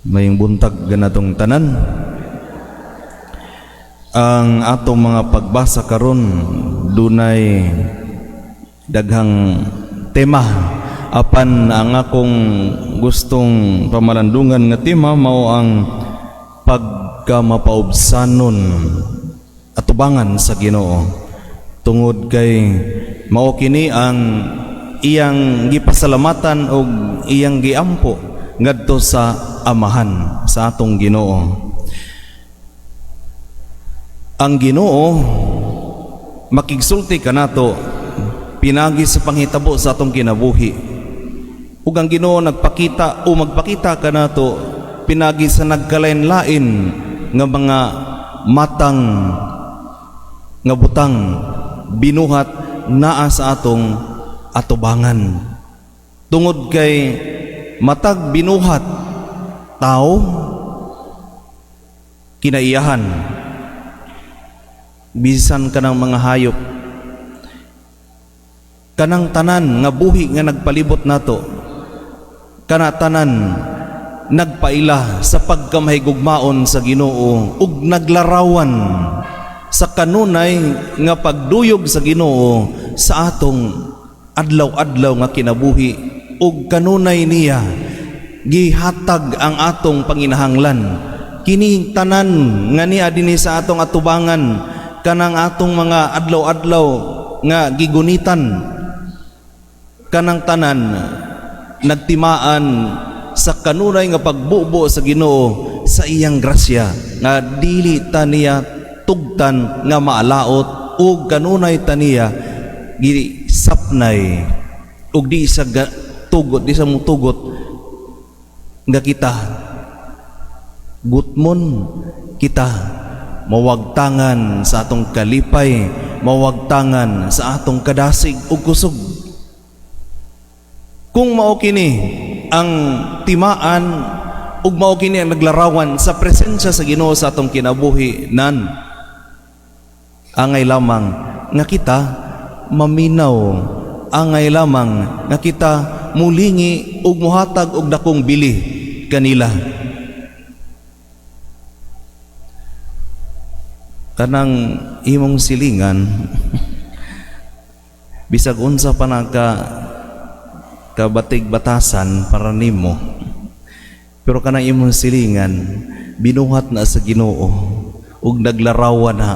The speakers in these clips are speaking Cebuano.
Maayong buntag kanatong tanan. Ang atong mga pagbasa karon dunay daghang tema, apan ang akong gustong pamalandungan nga tema mao ang pagkamapaubsanon atubangan sa Ginoo, tungod kay mao kini ang iyang gipasalamatan og iyang giampo ngadto sa Amahan sa atong Ginoo. Ang Ginoo makigsulti kanato pinagi sa panghitabo sa atong kinabuhi. Ug ang Ginoo nagpakita o magpakita kanato pinagi sa nagkalain-lain nga mga matang nga butang binuhat naa sa atong atubangan. Tungod kay matag binuhat, tao, kinaiyahan, bisan kanang mga hayop, kanang tanan nga buhi nga nagpalibot nato, kana tanan nagpaila sa pagkamahigugmaon sa Ginoo ug naglarawan sa kanunay nga pagduyog sa Ginoo sa atong adlaw-adlaw nga kinabuhi, ug kanunay niya gihatag ang atong panginahanglan. Kini tanan nga niya dinhi sa atong atubangan, kanang atong mga adlaw-adlaw nga gigunitan, kanang tanan nagtimaan sa kanunay nga pagbubo sa Ginoo sa iyang grasya nga dili ta niya tugtan nga maalaot, ug kanunay ta niya gisapnay ug di sa tugot, di sa mutugot nga kita gutmon, kita mawagtangan sa atong kalipay, mawagtangan sa atong kadasig ug kusog. Kung mao kini ang timaan ug mao kini ang naglarawan sa presensya sa Ginoo sa atong kinabuhi, nan angay lamang nga kita maminaw, angay lamang nga kita mulingi ug muhatag og dakong bili kanila. Kanang imong silingan, bisag unsa pa na ka kabatig batasan para nimo, pero kanang imong silingan binuhat na sa Ginoo ug naglarawan na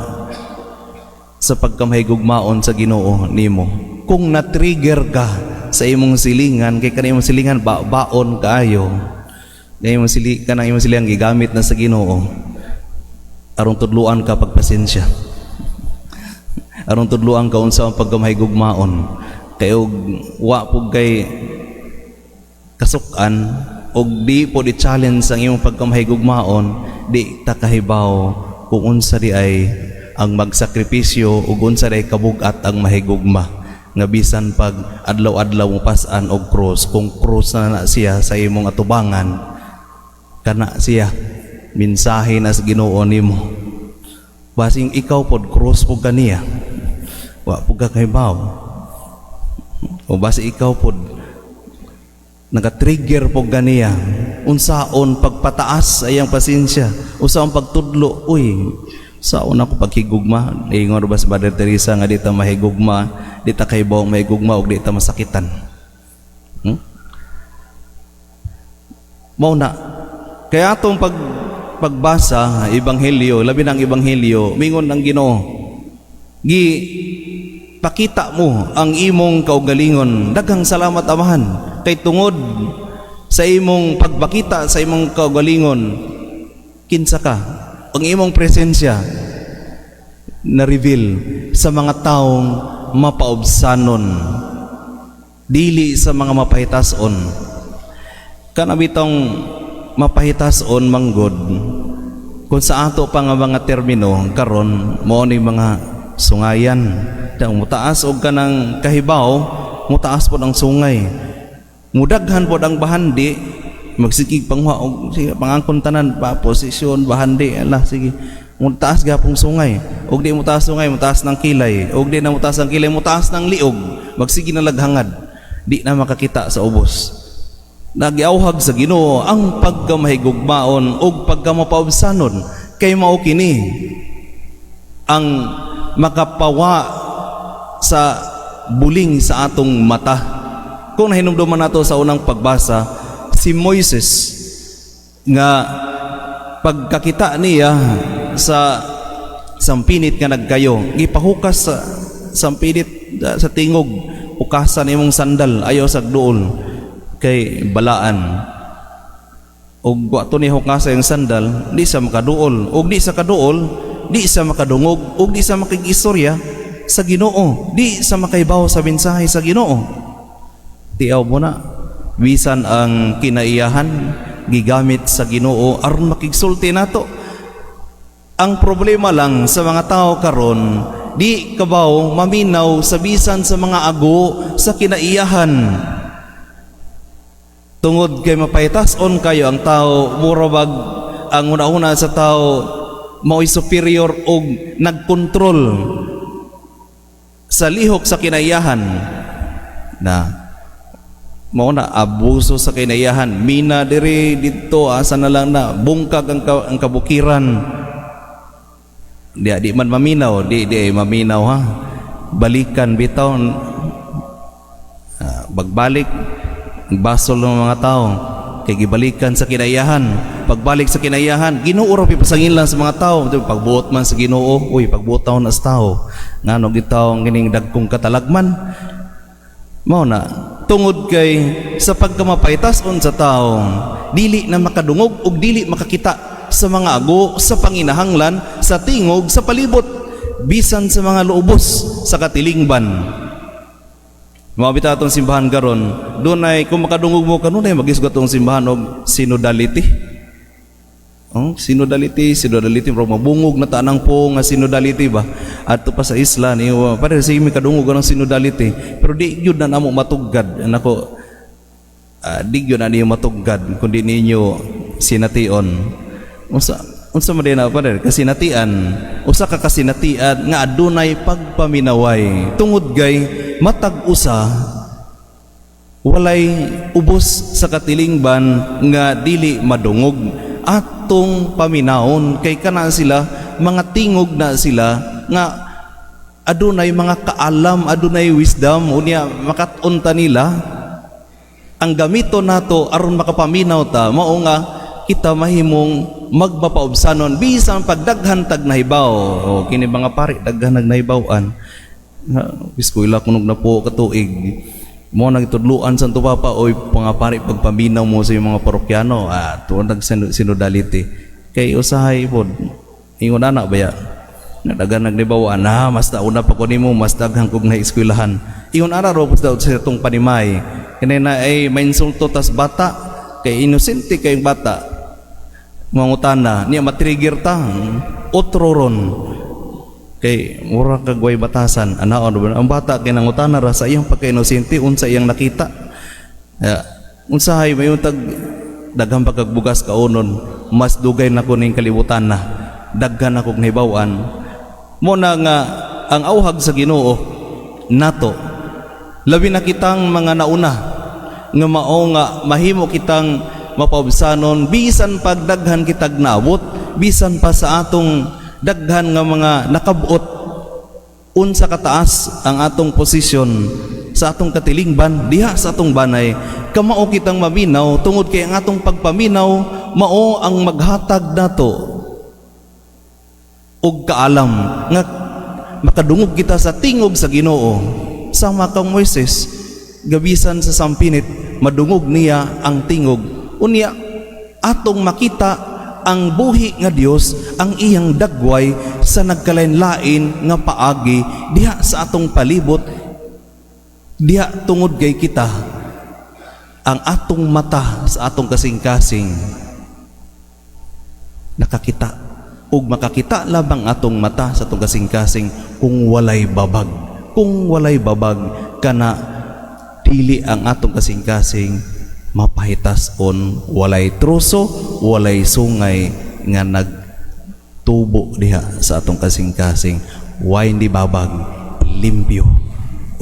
sa pagkamahigugmaon sa Ginoo nimo. Kung na-trigger ka sa imong silingan, kay kanang imong silingan ba baon kaayo, kay imong sili kanang imong silingan gigamit na sa Ginoo aron tudluan ka pagpasensya, aron tudluan ka unsa ang pagkamahigugmaon. Kay og wa pud kay kasuk-an og di po di challenge ang imong pagkamahigugmaon, di ta kahibaw kung unsa di ay ang magsakripisyo ug unsa di ay kabugat ang mahigugma, nga bisan pag adlaw-adlaw mo pas-an og cross, kung cross na na siya sa imong atubangan, kana siya mensahe na sa Ginoo nimo. Basing ikaw pod cross pod kaniya, wa pod ka kahibaw, o basi ikaw pod naka-trigger pod kaniya unsaon pagpataas sa iyang pasensya, unsaon pagtudlo. Uy, saon ako paghigugma? Ingon ba sa Mother Teresa nga di ta mahigugma, di ta kahibaw mahigugma ug di ta masakitan? Mao na kaya atong pagbasa ebanghelyo, labi na ang ebanghelyo, mingon ang Ginoo, gi pakita mo ang imong kaugalingon. Daghang salamat, Amahan, kay tungod sa imong pagpakita sa imong kaugalingon, kinsa ka, ang imong presensya na reveal sa mga taong mapaubsanon, dili sa mga mapahitason. Kana bitong mapahitason manggod, kung sa ato pa nga mga termino karon, mao ni mga sungayan. Dang mutaas og kanang kahibaw, mutaas pod ang sungay, mudaghan pod ang bahandi, magsigig panghuwa og sige pangangkon tanan pa posisyon bahandi, ala sige, mutaas gapong sungay. Og di mutaas sungay, mutaas ng kilay. Og di na mutaas ang kilay, mutaas ng liog, magsige na laghangad, di na makakita sa ubos. Nagiawhag sa Ginoo ang pagkamahigugmaon ug pagkamapaubsanon kay mao kini ang makapawa sa buling sa atong mata. Kung nahinumduman nato sa unang pagbasa, si Moises nga pagkakita niya sa sampinit nga nagkayo, gipahukas sa sampinit sa tingog, "Hukasan imong sandal, ayaw sa duol kay balaan." Ug wa to ni hukasa yung sandal, di sa makaduol, ug di sa kaduol, di sa makadungog, ug di sa makig-istorya sa Ginoo, di sa makaibaw sa mensahe sa Ginoo. Tiaw mo na, bisan ang kinaiyahan gigamit sa Ginoo aron makigsulti nato. Ang problema lang sa mga tao karon, di kabaw maminaw sa bisan sa mga ago sa kinaiyahan. Tungod kay mapaytas-on kayo ang tao, mura bag ang una-una sa tao mao'y superior og nagkontrol sa lihok sa kinaiyahan na mao na abuso sa kinaiyahan, mina diri didto, asa na lang na bungkag ang kabukiran. Di di man maminaw, di di maminaw ha, balikan bitaw. Ah, bagbalik basol ng mga tao kay gibalikan sa kinaiyahan. Pagbalik sa kinaiyahan, Ginoo ra lang sa mga tao. Pagbuot man sa Ginoo, uy, pagbuot taon na sa tao, ngano gitaw kining dagkong katalagman? Mao na tungod kay sa pagkamapaytas-on sa tao, dili na makadungog ug dili makakita sa mga ago sa panginahanglan sa tingog sa palibot, bisan sa mga luubos sa katilingban. Mao bitaw atong simbahan karon, dunay, kung makadungog mo, kanunay magisgot atong simbahan og synodality. Oh, synodality, synodality, bro, mabungog na tanang po nga synodality ba. Adto pa sa isla ni pare sige mi kadungog ng synodality, pero di gyud na namo matugad. Nako, di gyud na niyo matugad kundi ninyo sination. Unsa unsa man din na, pare, kasinatian, usa ka kasinatian nga adunay pagpaminaway tungod kay matag usa walay ubos sa katilingban nga dili madungog atong paminawon, kay kana sila mga tingog na sila nga adunay mga kaalam, adunay wisdom. Unya makat-on ta nila. Ang gamiton nato aron makapaminaw ta, mao nga kita mahimong magmapaubsanon bisan pagdaghan tag nahibaw. O kini mga pari, daghan nag nahibaw-an. Eskwela kunog na po katuig mo nagtudluan sa Santo Papa, "Oy mga pari, pagpaminaw mo sa iyong mga parokyano, tuon nag synodality kay usahay pod." Ingon ana baya nga daghan nagnibaw-an na mas nauna pa ko nimo, mas daghan kog na eskwelahan. Ingon ana ro daw sa itong panimay kini na ay mainsulto tas bata kay inosente kay bata, mangutana niya, matrigger ta otro ron kay mura kag way batasan ana. Ano ang bata kay nangutana ra sa iyang pagka-inosente, unsa iyang nakita. Ya, unsahay mayon tag daghan pa kag bugas kaunon, mas dugay na ko ning kalibutan na daghan ako nahibaw-an. Mo na nga ang auhag sa Ginoo nato, labi na kitang mga nauna, nga mao nga mahimo kitang mapaubsanon bisan pagdaghan kitag naabot, bisan pa sa atong daghan nga mga nakabot, unsa kataas ang atong posisyon sa atong katilingban diha sa atong banay, kamao kitang maminaw tungod kay ang atong pagpaminaw mao ang maghatag nato og kaalam nga makadungog kita sa tingog sa Ginoo. Sama kang Moises, gabisan sa sampinit, madungog niya ang tingog. Unya atong makita ang buhi nga Dios, ang iyang dagway sa nagkalain-lain nga paagi diha sa atong palibot diha, tungod kay kita ang atong mata sa atong kasing-kasing nakakita, ug makakita lamang atong mata sa atong kasing-kasing kung walay babag. Kung walay babag, kana dili ang atong kasing-kasing mapahitas-on, walay troso, walay sungay nga nagtubo diha sa atong kasing-kasing. Way hindi babag, limpyo,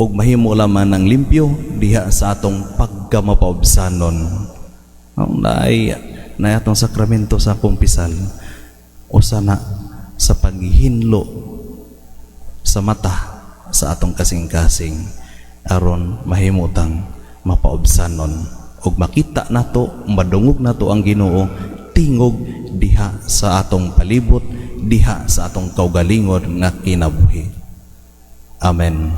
ug mahimo lamang ng limpyo diha sa atong pagkamapaubsanon. Ang naay na atong sakramento sa kumpisal, usa na sa paghinlo sa mata sa atong kasing-kasing aron mahimutang mapaubsanon ug makita nato, madungog nato ang Ginoo tingog diha sa atong palibot, diha sa atong kaugalingon nga kinabuhi. Amen.